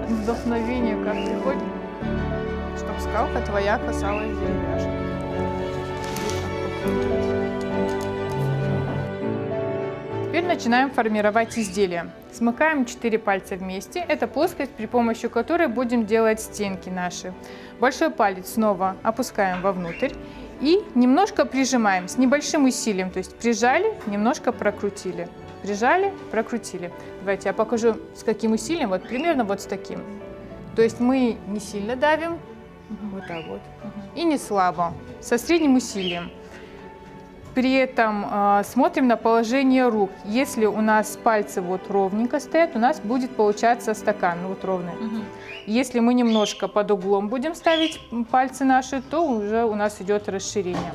Вдохновение как приходит, чтоб скалка твоя касалась деревяшек. Теперь начинаем формировать изделие. Смыкаем 4 пальца вместе. Это плоскость, при помощи которой будем делать стенки наши. Большой палец снова опускаем вовнутрь и немножко прижимаем с небольшим усилием. То есть прижали, немножко прокрутили. Прижали, прокрутили. Давайте я покажу, с каким усилием. Вот примерно вот с таким. То есть мы не сильно давим, вот так вот, и не слабо, со средним усилием. При этом смотрим на положение рук. Если у нас пальцы вот ровненько стоят, у нас будет получаться стакан, ну вот ровный. Если мы немножко под углом будем ставить пальцы наши, то уже у нас идет расширение.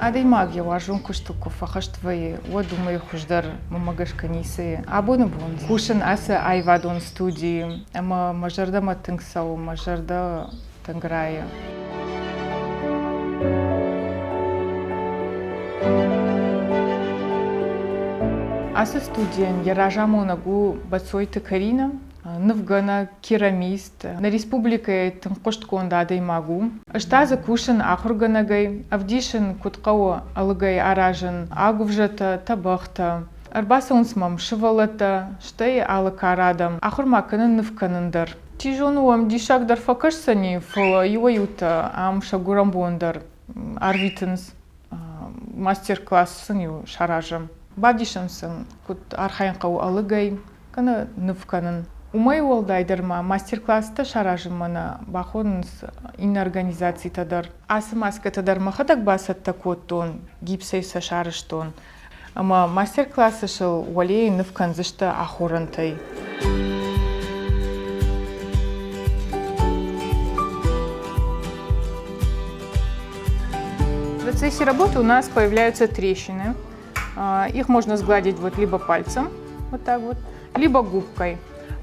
Адӕймаг йӕ уарзон куыстыл куы фӕхӕст вӕййы, уӕд уымӕй хуыздӕр мӕмӕ гӕсгӕ ницы и. Абоны бон кусын ацы аивадон студийы ӕмӕ мӕ зӕрдӕмӕ тынг цӕуы, мӕ зӕрдӕ тынг райы. Ацы студийӕн йӕ разамонӕг у Бӕцойты Каринӕ, нывгӕнӕг, керамист, нӕ республикӕйы тынг хъуыстгонд адӕймаг у. Ӕз та дзы кусын ахуыргӕнӕгӕй, ӕвдисын, куыд хъӕуы ӕлыгӕй аразын агуывзӕтӕ, тӕбӕгътӕ. Ӕрбацӕуынц мӕм сывӕллӕттӕ, стӕй алы кары адӕм. Ахуыр ма кӕнын ныв кӕнын дӕр. Чи зоны уӕм диссаг дӕр фӕкӕсдзӕни, фӕлӕ иуӕй-иутӕ ам сӕ гуырӕнбон дӕр арвитынц. Мастер-класс сын-иу саразӕм. Бавдисӕм сын, куыд архайын хъӕуы ӕлыгӕй, кӕнӕ ныв кӕнын. Уымӕй уӕлдайдӕр ма мастер-класстӕ саразынмӕ нӕ бахонынц иннӕ организацитӕ дӕр. Ацы маскӕтӕ дӕр мӕхӕдӕг бацӕттӕ кодтон, гипсӕй сӕ сарӕзтон. Ӕмӕ мастер-классы сыл уӕлейы ныв кӕндзысты ахорӕнтӕй. В процессе работы у нас появляются трещины. Их можно сгладить вот либо пальцем, вот так вот, либо губкой.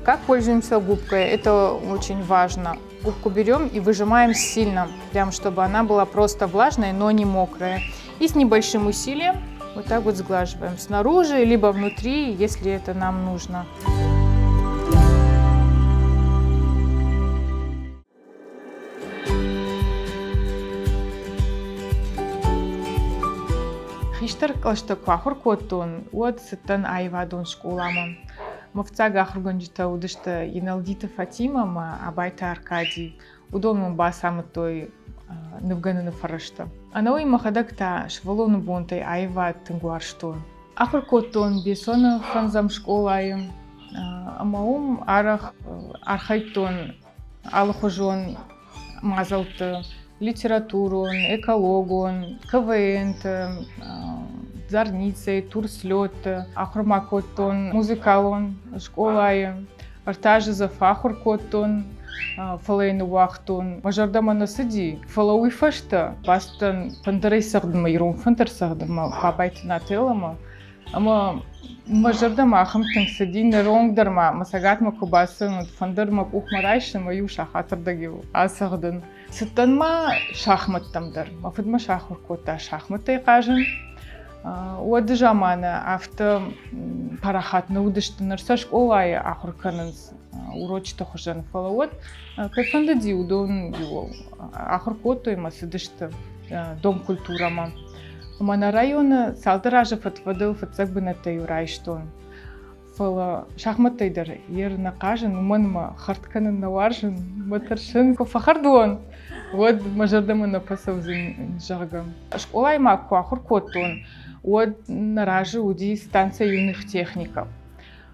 Как пользуемся губкой? Это очень важно. Губку берем и выжимаем сильно, прям чтобы она была просто влажная, но не мокрая. И с небольшим усилием вот так вот сглаживаем снаружи, либо внутри, если это нам нужно. Хистӕр кълӕсты куы ахуыр кодтон, уӕд цыдтӕн аивадон скъоламӕ. Мӕ фыццаг ахуыргӕнджытӕ уыдысты Еналдиты Фатимӕ ӕмӕ Абайты Аркадий. Уыдон мын бацамыдтой нывгӕныны фӕрӕзтӕ. Ӕнӕуый мӕхӕдӕг та сывӕллоны бонтӕй аивад тынг уарзтон. Ахуыр кодтон Беслӕны фӕндзӕм скъолайы ӕмӕ уым арӕх архайдтон алыхуызон мадзӕлтты литературон, экологон, КВН-ты, Зарницӕйы, турслетты. Ахуыр ма кодтон музыкалон скъолайы. Ӕртӕ азы дзы фӕахуыр кодтон, фӕлӕ йын ныууагътон. Мӕ зӕрдӕмӕ нӕ цыди, фӕлӕ уый фӕстӕ бацыдтӕн фӕндырӕй цӕгъдынмӕ, ирон фӕндыр цӕгъдынмӕ Бабайты Нателӕмӕ. Ӕмӕ мӕ зӕрдӕмӕ ахӕм тынг цыди, ныронг дӕр ма мӕ цӕгатмӕ куы бацӕуын, уӕд фӕндыр мӕ къухмӕ райсын ӕмӕ иу сахатырдӕг-иу ацӕгъдын. Цыдтӕн ма шахмӕттӕм дӕр. Мӕ фыд мӕ сахуыр кодта шахмӕттӕй хъазын. Уӕды заманы афтӕ парахат нӕ уыдысты, ныр сӕ скъолайы ахуыр кӕнынц урочыты хуызӕн, фӕлӕ уӕд кӕй фӕндыди, уыдон-иу ахуыр кодтой ӕмӕ цыдысты дом культурӕмӕ. Ӕмӕ нӕ районы цалдӕр азы фӕд-фӕдыл фыццаг бынӕттӕ-иу райстон. Фӕлӕ шахмӕттӕй дӕр ер нӕ хъазын, уымӕн мӕ хӕрд кӕнын нӕ уарзын, мӕ тӕрсын. Куы фӕхӕрд уон, уӕд мӕ зӕрдӕмӕ нӕ фӕцӕудзӕн, зӕгъгӕ. Скъолайы ма куы ахуыр кодтон, уӕд нӕ разы уыди станцӕ юных техников.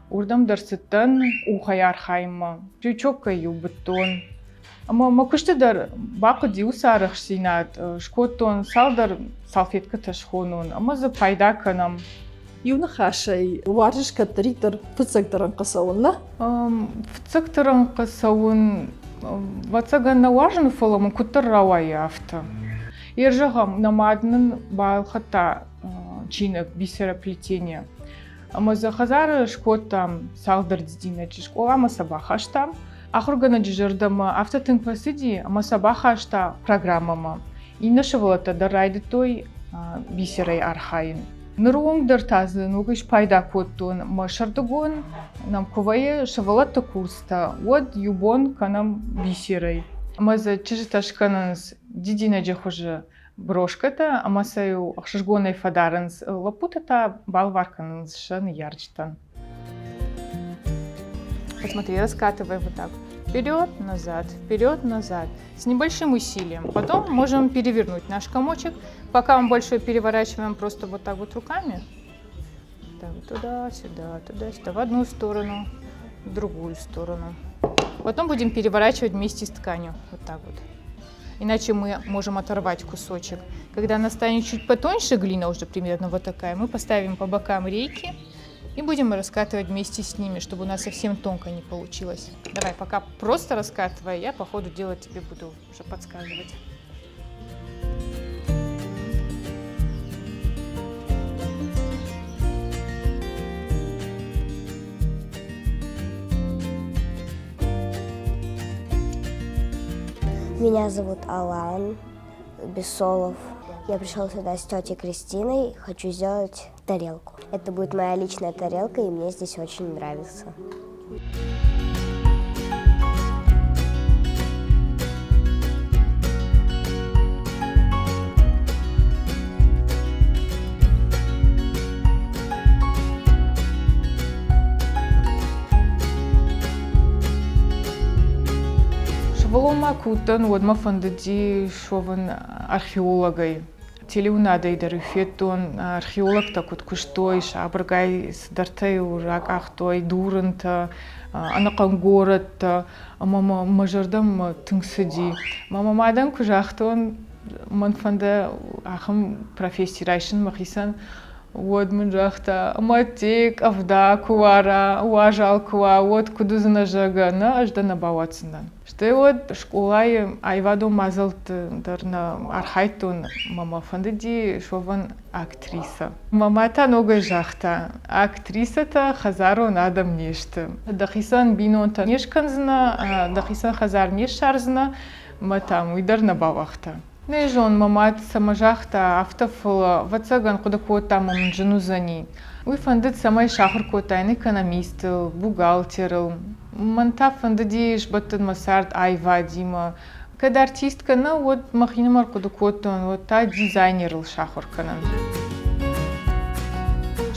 Уырдӕм дӕр цыдтӕн къухӕй архайынмӕ, крючоккӕй-иу быдтон. Ӕмӕ мӕ куысты дӕр бахъуыди уыцы арӕхстдзинад, скодтон цалдӕр салфеткӕтӕ схонон ӕмӕ дзы пайда кӕнӕм. Иу ныхасӕй, уарзыс кӕддӕриддӕр фыццӕгты рӕнхъы цӕуын, нӕ? Фыццӕгты рӕнхъы цӕуын, ӕвӕццӕгӕн, нӕ уарзын, фӕлӕ мын куыддӕр рауайы, афтӕ. Йе зӕгъӕм, нӕ мад нын балхӕдта чиныг «Бисероплетение». Ӕмӕ дзы хӕдзары скодтам цалдӕр дидинӕджы, скъоламӕ сӕ бахастам. Ахуыргӕнӕджы зӕрдӕмӕ афтӕ тынг фӕцыди, ӕмӕ сӕ бахаста программӕмӕ. Иннӕ сывӕллӕттӕ дӕр райдыдтой бисерӕй архайын. Ныры онг дӕр та дзы ногӕй спайда кодтон. Мӕ сӕрдыгон нӕм куы вӕййы сывӕллӕтты курстӕ, уӕд иу бон кӕнӕм бисерӕй. Ӕмӕ дзы чызджытӕ скӕнынц дидинӕджы хуызы брошкӕтӕ ӕмӕ сӕ-иу ӕхсызгонӕй фӕдарынц. Лӕппутӕ та балвар кӕнынц сӕ ныййарджытӕн. Посмотри, раскатывай вот так. Вперед, назад, вперед, назад. С небольшим усилием. Потом можем перевернуть наш комочек. Пока он большой, переворачиваем просто вот так вот руками. Так, туда-сюда, туда-сюда, в одну сторону, в другую сторону. Потом будем переворачивать вместе с тканью. Вот так вот. Иначе мы можем оторвать кусочек. Когда она станет чуть потоньше, глина уже примерно вот такая, мы поставим по бокам рейки и будем раскатывать вместе с ними, чтобы у нас совсем тонко не получилось. Давай, пока просто раскатывай, я по ходу дела тебе буду уже подсказывать. Меня зовут Алан Бесолов. Я пришел сюда с тетей Кристиной. Хочу сделать тарелку. Это будет моя личная тарелка, и мне здесь очень нравится. Сывӕллон ма куы уыдтӕн, уӕд мӕ фӕндыди суӕвын археологӕй. Телеуынадӕй дӕр федтон, археологтӕ куыд куыстой, сабыргай цыдӕртӕ-иу ракъахтой, дурынтӕ, ӕнӕхъӕн горӕттӕ. Ӕмӕ мӕ зӕрдӕмӕ тынг цыди. Мӕ мӕ мадӕн куы загътон, мӕн фӕнды ахӕм професси райсын мӕхицӕн, Уӕд мын загъта, ӕмӕ те къӕвда куы уара, уазал куы уа, уӕд куыд уыдзынӕ, зӕгъгӕ, нӕ, ӕз дӕ нӕ бауадздзынӕн. Стӕй уӕд скъолайы аивадон мадзӕлтты дӕр нӕ архайдтон, мӕ мӕ фӕндыди суӕвын актрисӕ. Мӕ мад та ногӕй загъта, актрисӕтӕ хӕдзарон адӕм не сты. Дӕхицӕн бинонтӕ не скӕндзынӕ, дӕхицӕн хӕдзар не ссардзынӕ, мӕ там уый дӕр нӕ бауагъта. Не зон, мӕ мад цӕмӕ загъта, афтӕ, фӕлӕ, ӕвӕццӕгӕн, хъуыды кодта ӕмӕ мын зын уыдзӕни. Уый фӕндыд, цӕмӕй сахуыр кодтаин экономистыл, бухгалтерыл. Мӕн та фӕндыди сбӕттын мӕ цард аивадимӕ. Кӕд артисткӕ нӕ, уӕд мӕхинымӕр хъуыды кодтон, уӕд та дизайнерыл сахуыр кӕнын.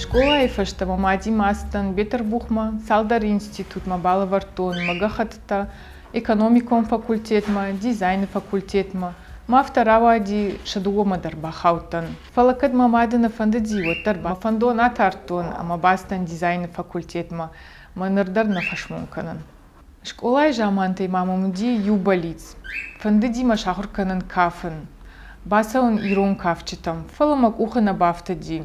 Скъолайы фӕстӕ мӕ мадимӕ ацыдтӕн Бетъырбухмӕ, цалдӕр институтмӕ балӕвӕрдтон мӕ гӕххӕттытӕ, экономикон факультетмӕ, дизайны факультетмӕ. Мӕ афтӕ рауади, сӕ дыууӕмӕ дӕр бахаудтӕн. Фӕлӕ кӕд мӕ мады нӕ фӕндыди, уӕддӕр мӕ фӕндон атардтон ӕмӕ бацыдтӕн дизайны факультетмӕ. Мӕ ныр дӕр нӕ фӕсмон кӕнын. Скъолайы замантӕй ма мӕм уыди иу бӕллиц. Фӕндыди мӕ сахуыр кӕнын кафын. Бацӕуын ирон кафджытӕм, фӕлӕ мӕ къухы нӕ бафтыди.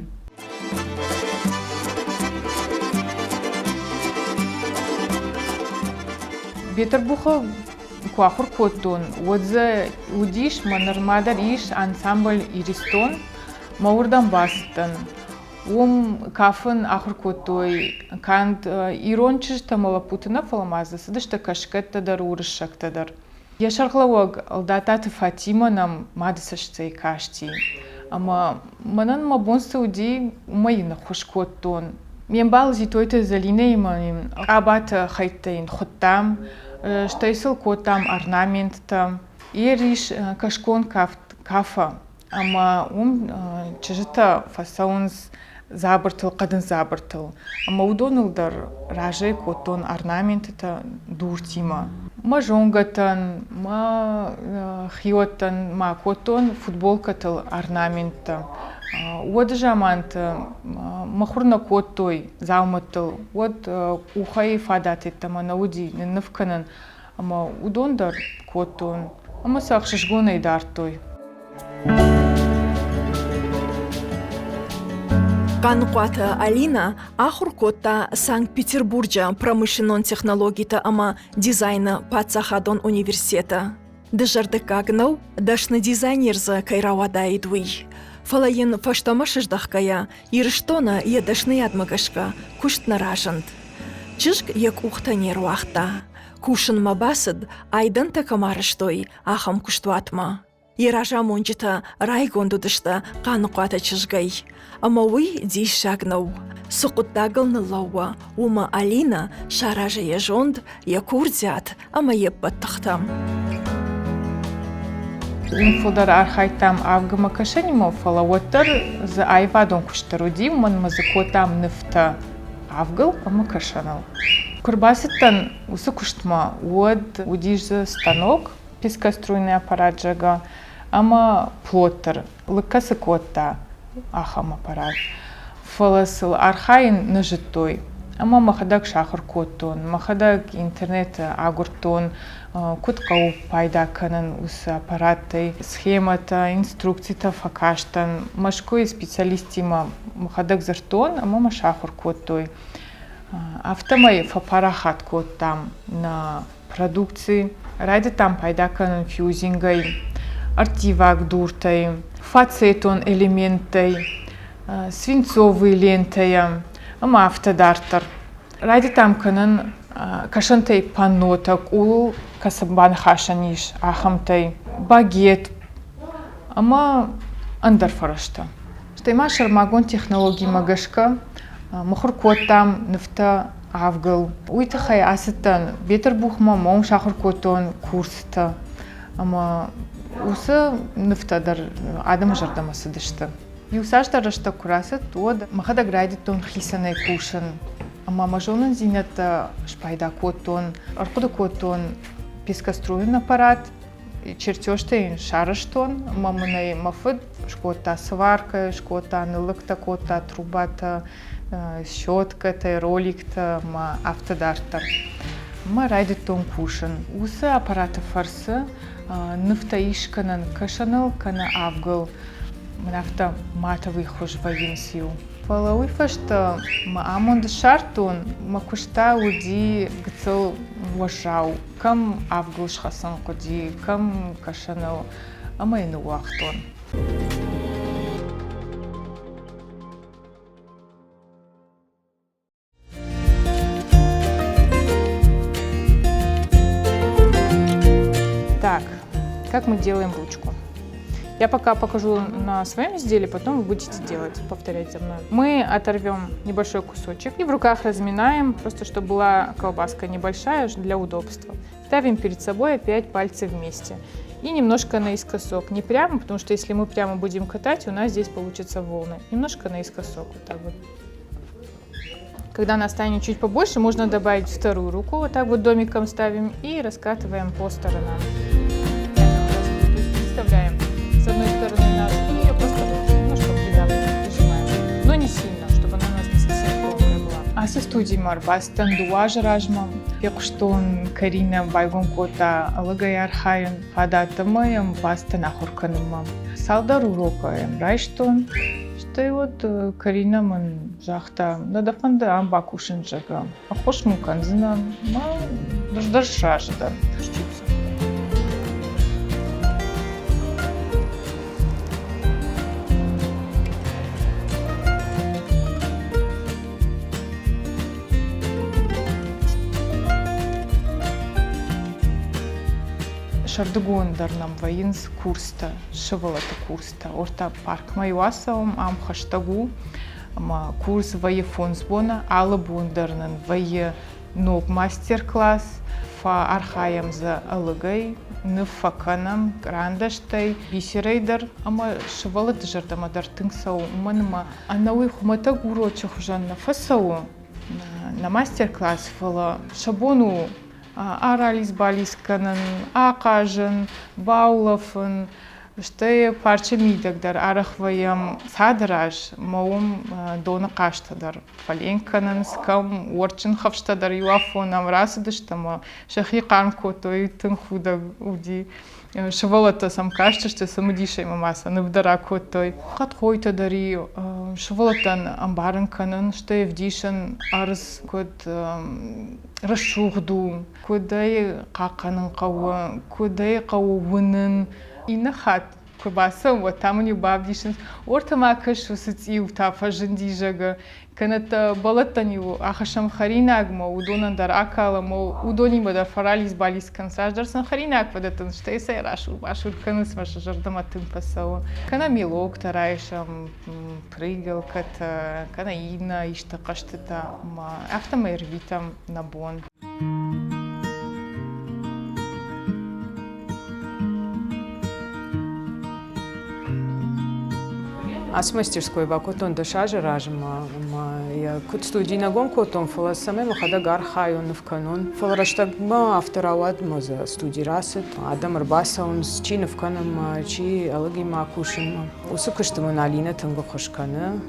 Бетъырбухы куы ахуыр кодтон, уӕд дзы уыдис, мӕ нырма дӕр ис ансамбль «Иристон», мӕ уырдӕм бацыдтӕн. Уым кафын ахуыр кодтой канд ирон чызджытӕ ӕмӕ лӕппуты нӕ, фӕлӕ ма дзы цыдысты кӕсгӕттӕ дӕр, уырыссӕгтӕ дӕр. Йӕ сӕргълӕууӕг Ӕлдаттаты Фатимӕ нӕм мады цӕстӕй касти. Ӕмӕ мӕнӕн мӕ бон цы уыди, уымӕй йын ӕххуыс кодтон. Ме мбал Зитойты Зӕлинӕимӕ йын къабаты хӕйттӕ йын хуыдтам, стӕй сыл кодтам орнаменттӕ. Йе ис кӕсгон кафа, ӕмӕ уым чызджытӕ фӕцӕуынц дзабыртыл, хъӕдын дзабыртыл. Ӕмӕ уыдоныл дӕр разӕй кодтон орнаментытӕ дуртимӕ. Мӕ зонгӕтӕн, мӕ хиуӕттӕн ма кодтон футболкӕтыл орнаменттӕ. Уӕды заманты мыхуыр нӕ кодтой дзаумӕттыл, уӕд къухӕй фадат йеддӕмӕ нӕ уыди нынныв кӕнын. Ӕмӕ уыдон дӕр кодтон ӕмӕ сӕ ӕхсызгонӕй дардтой. Хъаныхъуаты Алинӕ ахуыр кодта Санкт-Петербурджы промышленнон технологитӕ ӕмӕ дизайны паддзахадон университеты. Дызӕрдыггаг нӕу, дӕсны дизайнер дзы кӕй рауадаид, уый. Фӕлӕ йын фӕстӕмӕ сыздӕхгӕйӕ, Ирыстоны йӕ дӕсныйадмӕ гӕсгӕ куыст нӕ разынд. Чызг йӕ къухтӕ не руагъта. Кусынмӕ бацыд, айдӕнтӕ кӕм арӕзтой, ахӕм куыстуатмӕ. Йӕ разамонджытӕ райгонд уыдысты Хъаныхъуаты чызгӕй. Ӕмӕ уый диссаг нӕу. Цы хъуыддагыл ныллӕууа, уымӕ Алинӕ саразы йӕ зонд, йӕ курдиат ӕмӕ йе ппӕт тыхтӕ. Уым фылдӕр архайдтам авгмӕ кӕсӕнимӕ, фӕлӕ уӕддӕр дзы аивадон куыст дӕр уыди, уымӕн ӕмӕ дзы кодтам нывтӕ авгыл ӕмӕ кӕсӕныл. Куы рбацыдтӕн уыцы куыстмӕ, уӕд уыдис дзы станок, пескоструйный аппарат, зӕгъгӕ, ӕмӕ плоттер, лыг кӕцы кодта, ахӕм аппарат. Фӕлӕ сыл архайын нӕ зыдтой. Ӕмӕ мӕхӕдӕг сахуыр кодтон, мӕхӕдӕг интернеты агуырдтон, куыд хъӕуы пайда кӕнын уыцы аппараттӕй, схемӕтӕ, инструкцитӕ фӕкастӕн. Мӕскуыйы специалисттимӕ мӕхӕдӕг дзырдтон ӕмӕ мӕ сахуыр кодтой. Афтӕмӕй фӕпарахат кодтам нӕ продукци. Райдыдтам пайда кӕнын фьюзингӕй, ӕрттиваг дуртӕй, фацетон элементтӕй, свинцовый лентӕйӕ ӕмӕ афтӕ дарддӕр. Райдыдтам кӕнын кӕсӕнтӕй паннотӕ, къулыл кӕцы баныхасӕн ис, ахӕмтӕй, багет ӕмӕ ӕндӕр фӕрӕзтӕ. Стӕй ма сӕрмагонд технологимӕ гӕсгӕ мыхуыр кодтам нывтӕ авгыл. Уый тыххӕй ацыдтӕн Бетъырбухмӕ, ӕмӕ уым сахуыр кодтон курсытӕ. Ӕмӕ уыцы нывтӕ дӕр адӕмы зӕрдӕмӕ цыдысты. Иуцасдӕр рӕстӕг куы рацыд, уӕд мӕхӕдӕг райдыдтон хицӕнӕй кусын. Ӕмӕ мӕ зонындзинӕдтӕ спайда кодтон, ӕрхъуыды кодтон пескоструйон аппарат, чертежтӕ йын сарӕзтон ӕмӕ мын ӕй мӕ фыд скодта сваркӕ, скодта ныллыгтӕ кодта трубатӕ, щеткӕтӕ, роликтӕ ӕмӕ афтӕ дарддӕр. Ӕмӕ райдыдтон кусын. Уыцы аппараты фӕрцы нывтӕ ис кӕнӕн кӕсӕныл кӕнӕ авгыл. Мын афтӕ матовый хуыз вӕййынц иу. Фӕлӕ уый фӕстӕ мӕ амонд ссардтон, мӕ куыст та уыди гыццыл уӕззау. Кӕм авгыл схӕцын хъуыди, кӕм кӕсӕныл, ӕмӕ йӕ ныууагътон. Так, как мы делаем ручку? Я пока покажу на своем изделии, потом вы будете делать, повторять за мной. Мы оторвем небольшой кусочек и в руках разминаем, просто чтобы была колбаска небольшая для удобства. Ставим перед собой опять пальцы вместе. И немножко наискосок. Не прямо, потому что если мы прямо будем катать, у нас здесь получатся волны. Немножко наискосок, вот так вот. Когда она станет чуть побольше, можно добавить вторую руку, вот так вот домиком ставим и раскатываем по сторонам. То есть представляем с одной стороны нашу, и ее просто немножко придавливаем, прижимаем, но не сильно, чтобы она у нас не совсем тонкая была. Ацы студимӕ ӕрбацыдтӕн дыууӕ азы размӕ. Фехъуыстон Каринӕ байгом кодта ӕлыгӕй архайын фадат ӕмӕ йӕм бацыдтӕн ахуыр кӕнынмӕ. Цалдӕр урокы йӕм райстон. Стӕй уӕд Каринӕ мын загъта, нӕ дӕ фӕнды ам бакусын, зӕгъгӕ. Ӕххуыс мын кӕндзынӕ, мӕ ӕз дӕр сразы дӕн. Сӕрдыгон дӕр нӕм вӕййынц курстӕ, сывӕллӕтты курстӕ. Ортӕ паркмӕ-иу ацӕуӕм, ам хӕстӕг у. Ӕмӕ курс вӕййы фондз боны, алы бон дӕр нын вӕййы ног мастер-класс, фӕархайӕм дзы ӕлыгӕй, ныв фӕкӕнӕм кърандӕстӕй, бисерӕй дӕр ӕмӕ сывӕллӕтты зӕрдӕмӕ дӕр тынг цӕуы, уымӕн ӕмӕ ӕнӕуый хуымӕтӕг урочы хуызӕн нӕ фӕцӕуы нӕ мастер-класс, фӕлӕ сӕ бон у арализ-бализ кӕнын, ахъазын, баулӕфын, стӕй парчы мидӕг дӕр арӕх вӕййӕм цады раз ӕмӕ уым доны хъазтӕ дӕр фӕленк кӕнынц, кӕм уӕртджын хӕфстӕ дӕр иу афон ӕм рацыдысты ӕмӕ сӕхи хъарм кодтой, тынг худӕг уыди. Сывӕллӕттӕ сӕм кастысты цымыдисӕй ӕмӕ ма сӕ ныв дӕр акодтой. Хъӕдхойтӕ дӕр и сывӕллӕттӕн ӕмбарын кӕнын, стӕй ӕвдисын ӕрдз куыд рӕсугъд у, куыд ӕй хъахъхъӕнын хъӕуы, куыд ӕй хъӕуы уынын. Иннӕ хатт Куы бацӕуӕм, уӕд та мын-иу бавдисынц, уӕртӕ ма кӕс, уыцы цъиу та фӕзынди, зӕгъгӕ. Кӕнӕ та бӕлӕттӕн-иу ахӕссӕм хӕринагмӕ, уыдонӕн дӕр акалӕм, уыдонимӕ дӕр фӕралидз-балидз кӕнынц. Раздӕр сын хӕринаг фӕдӕттынц, стӕй сӕ расур-басур кӕнынц, мӕ сӕ зӕрдӕмӕ тынг фӕцӕуы. Кӕнӕ мелоктӕ райсӕм, прыгалкӕтӕ, кӕнӕ иннӕ исты хъӕзтытӕ ӕмӕ афтӕмӕй ӕрвитӕм нӕ бон. Ацы мастерской бакодтон 10 азы размӕ ӕмӕ йӕ куыд студи нӕ гом кодтон, фӕлӕ цӕмӕй мӕхӕдӕг архайон, ныв кӕнон. Фӕлӕ рӕстӕгмӕ афтӕ рауад, ӕмӕ дзы студи рацыд, адӕм ӕрбацӕуынц, чи ныв кӕнынмӕ, чи ӕлыгимӕ кусынмӕ. Уыцы куысты мын Алинӕ тынг ӕххуыс кӕны,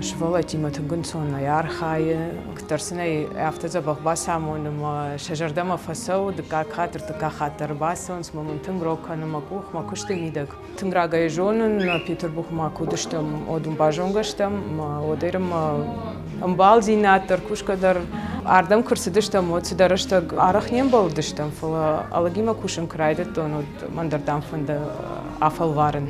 сывӕллӕттимӕ тынг ӕнцонӕй архайы, куыддӕр сын ӕй афтӕ дзӕбӕх бацамоны ӕмӕ сӕ зӕрдӕмӕ фӕцӕуы, дыккаг хатт, ӕртыккаг хатт дӕр ӕрбацӕуынц ӕмӕ мын тынг рог кӕны мӕ къух, мӕ куысты мидӕг. Тынг рагӕй зонын, Петербургмӕ куы уыдыстӕм, уӕд уым базонгӕ стӕм, уӕдӕй мӕ ӕмбалдзинад дӕр, кусгӕ дӕр. Ардӕм куы рцыдыстӕм, уӕд цыдӕр рӕстӕг арӕх не мбӕлдыстӕм, фӕлӕ ӕлыгимӕ кусын куы райдыдтон, уӕд мӕн дӕр дам фӕнды афӕлварын.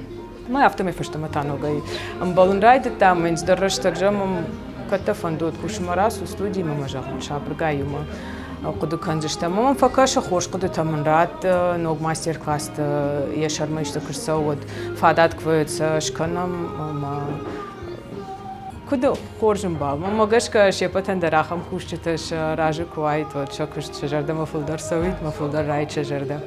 Мӕ афтӕмӕй фӕстӕмӕ та ногӕй ӕмбӕлын райдыдтам, мӕ цыдӕр рӕстӕг зӕгъӕм, кӕд дӕ фӕнды, уӕд кусынмӕ рацу студимӕ, мӕ зӕгъын, сабыргай иумӕ хъуыды кӕндзыстӕм. Мӕм фӕкӕсы, хорз хъуыдытӕ мын ратт, ног мастер-классты йӕ сӕрмӕ исты куы рцӕуы, уӕд фадат куы вӕййы, сӕ скӕнӕм ӕмӕ куыд хорз ӕмбал. Мӕнмӕ гӕсгӕ, се ппӕтӕн дӕр ахӕм кусджытӕ сӕ разы куы уаид, уӕд сӕ куыст сӕ зӕрдӕмӕ фылдӕр цӕуид, мӕ фылдӕр райд сӕ зӕрдӕ.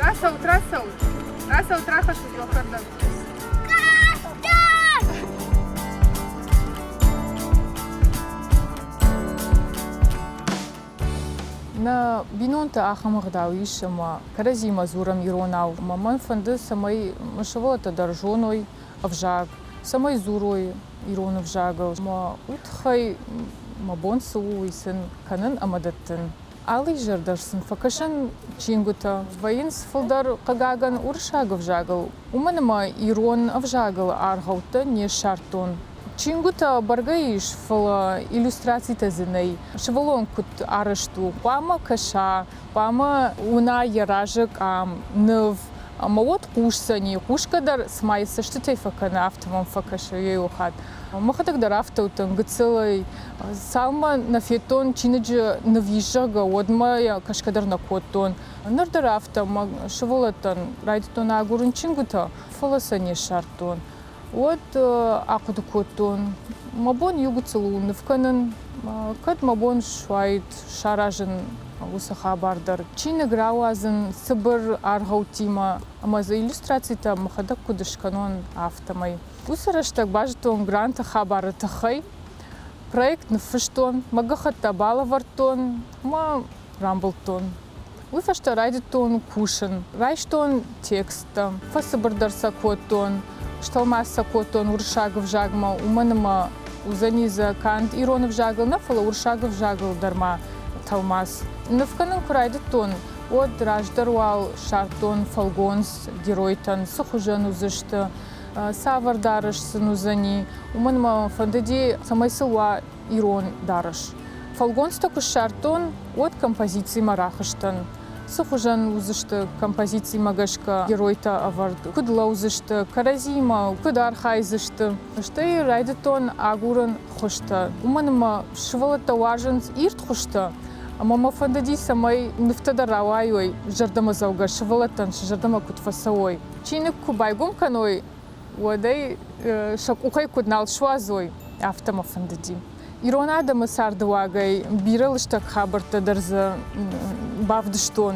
Рацӕут, рацӕут! Рацӕут, рахӕссут уӕ кӕрдӕг! Нӕ бинонты ахӕм ӕгъдау ис, ӕмӕ кӕрӕдзимӕ дзурӕм иронау. Ӕмӕ мӕн фӕнды, цӕмӕй мӕ сывӕллӕттӕ дӕр зоной ӕвзаг, цӕмӕй дзурой ирон ӕвзагыл. Ӕмӕ уый тыххӕй мӕ бон цы у, уый сын кӕнын ӕмӕ дӕттын. Алы изӕр дӕр сын фӕкӕсӕн чингуытӕ вӕййынц фылдӕр, хъыгагӕн, уырыссаг ӕвзагыл, уымӕн ӕмӕ ирон ӕвзагыл аргъӕуттӕ не ссардтон. Чингуытӕ бӕргӕ ис, фӕлӕ иллюстрацитӕ дзы нӕй. Сывӕллон куыд арӕзт у, хъуамӕ кӕса, хъуамӕ уына йӕ разы къам, ныв, ӕмӕ уӕд хъусдзӕни. Хъусгӕ дӕр цыма йӕ цӕстытӕй фӕкӕны, афтӕ мӕм фӕкӕсы иу хатт. Мӕхӕдӕг дӕр афтӕ уыдтӕн гыццылӕй. Цалынмӕ нӕ федтон чиныджы ныв ис, зӕгъгӕ, уӕдмӕ йӕ кӕсгӕ дӕр нӕ кодтон. Ныр дӕр афтӕ, мӕ сывӕллӕттӕн райдыдтон агурын чингуытӕ, фӕлӕ сӕ не ссардтон. Уӕд ахъуыды кодтон, мӕ бон иу гыццыл у ныв кӕнын, кӕд мӕ бон суаид саразын уыцы хабар дӕр. Чиныг рауадзын цыбыр аргъӕуттимӕ ӕмӕ дзы иллюстрацитӕ мӕхӕдӕг куыд скӕнон, афтӕмӕй. Уыцы рӕстӕг базыдтон гранты хабары тыххӕй. Проект ныффыстон, мӕ гӕххӕттӕ балӕвӕрдтон ӕмӕ рамбылдтон. Уый фӕстӕ райдыдтон кусын. Райстон тексттӕ, фӕцыбырдӕр сӕ кодтон, стӕлмац сӕ кодтон уырыссаг ӕвзагмӕ, уымӕн ӕмӕ уыдзӕни дзы канд ирон ӕвзагыл нӕ, фӕлӕ уырыссаг ӕвзагыл дӕр ма тӕлмац. Ныв кӕнын куы райдыдтон, уӕд раздӕр уал ссардтон фӕлгонц геройтӕн, цы хуызӕн уыдзысты, цавӕр дарӕс сын уыдзӕни, уымӕн ӕмӕ фӕндыди, цӕмӕй сыл уа ирон дарӕс. Фӕлгонцтӕ куы ссардтон, уӕд композицимӕ рахызтӕн. Цы хуызӕн уыдзысты композицимӕ гӕсгӕ геройтӕ ӕвӕрд, куыд лӕудзысты, кӕрӕдзиимӕ куыд архайдзысты. Стӕй райдыдтон агурын хуызтӕ, уымӕн ӕмӕ сывӕллӕттӕ уарзынц ирд хуызтӕ, ӕмӕ мӕ фӕндыди, цӕмӕй нывтӕ дӕр рауайой зӕрдӕмӕдзӕугӕ, сывӕллӕттӕн сӕ зӕрдӕмӕ куыд фӕцӕуой. Чиныг куы байгом кӕной, уӕд ӕй сӕ къухӕй куыд нал суадзой, афтӕ мӕ фӕндыди. Ирон адӕмы цардыуагӕй бирӕ лыстӕг хабӕрттӕ дӕр дзы бавдыстон.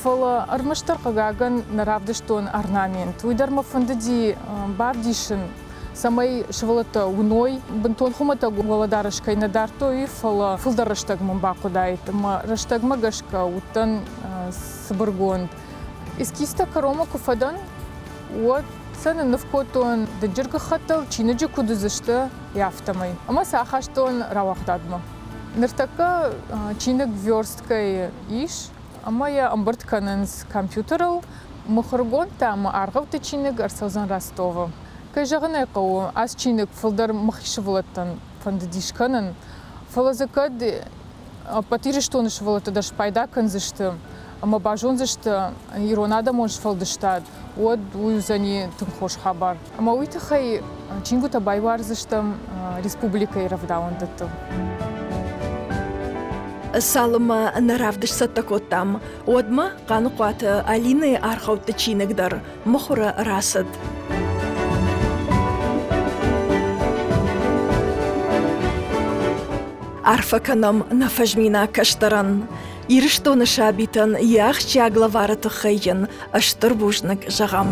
Фӕлӕ ӕрмӕстдӕр, хъыгагӕн, нӕ равдыстон орнамент. Уый дӕр мӕ фӕндыди бавдисын, цӕмӕй сывӕллӕттӕ уыной, бынтон хуымӕтӕг уӕлӕдарӕс кӕй нӕ дардтой, фӕлӕ фылдӕр рӕстӕг мын бахъуыдаид. Ӕмӕ рӕстӕгмӕ гӕсгӕ уыдтӕн цыбыргонд. Эскизтӕ кӕронмӕ куы фӕдӕн, уӕд сӕ нынныв кодтон дынджыр гӕххӕттыл, чиныджы куыд уыдзысты, афтӕмӕй. Ӕмӕ сӕ ахастон рауагъдадмӕ. Ныртӕккӕ чиныг версткӕйы ис ӕмӕ йӕ ӕмбырд кӕнынц компьютерыл. Мыхуыргонд та ӕмӕ аргъӕутты чиныг ӕрцӕудзӕн Ростовы. Кӕй зӕгъын ӕй хъӕуы, ацы чиныг фылдӕр мӕхи сывӕллӕттӕн фӕндыдис кӕнын, фӕлӕ дзы кӕд ӕппӕт Ирыстоны сывӕллӕттӕ дӕр спайда кӕндзысты ӕмӕ базондзысты ирон адӕмон сфӕлдыстад, уӕд уый уыдзӕни тынг хорз хабар. Ӕмӕ уый тыххӕй чингуытӕ байуардзыстӕм республикӕйы рӕвдауӕндӕттыл. Цалынмӕ нӕ равдыст цӕттӕ кодтам, уӕдмӕ Хъаныхъуаты Алинӕйы аргъӕутты чиныг дӕр мыхуыры рацыд. Арфӕ кӕнӕм нӕ фӕзминаг кӕстӕрӕн. Ирыстоны сабитӕн йӕ ахсджиаг лӕвары тыххӕй йын стыр бузныг зӕгъӕм.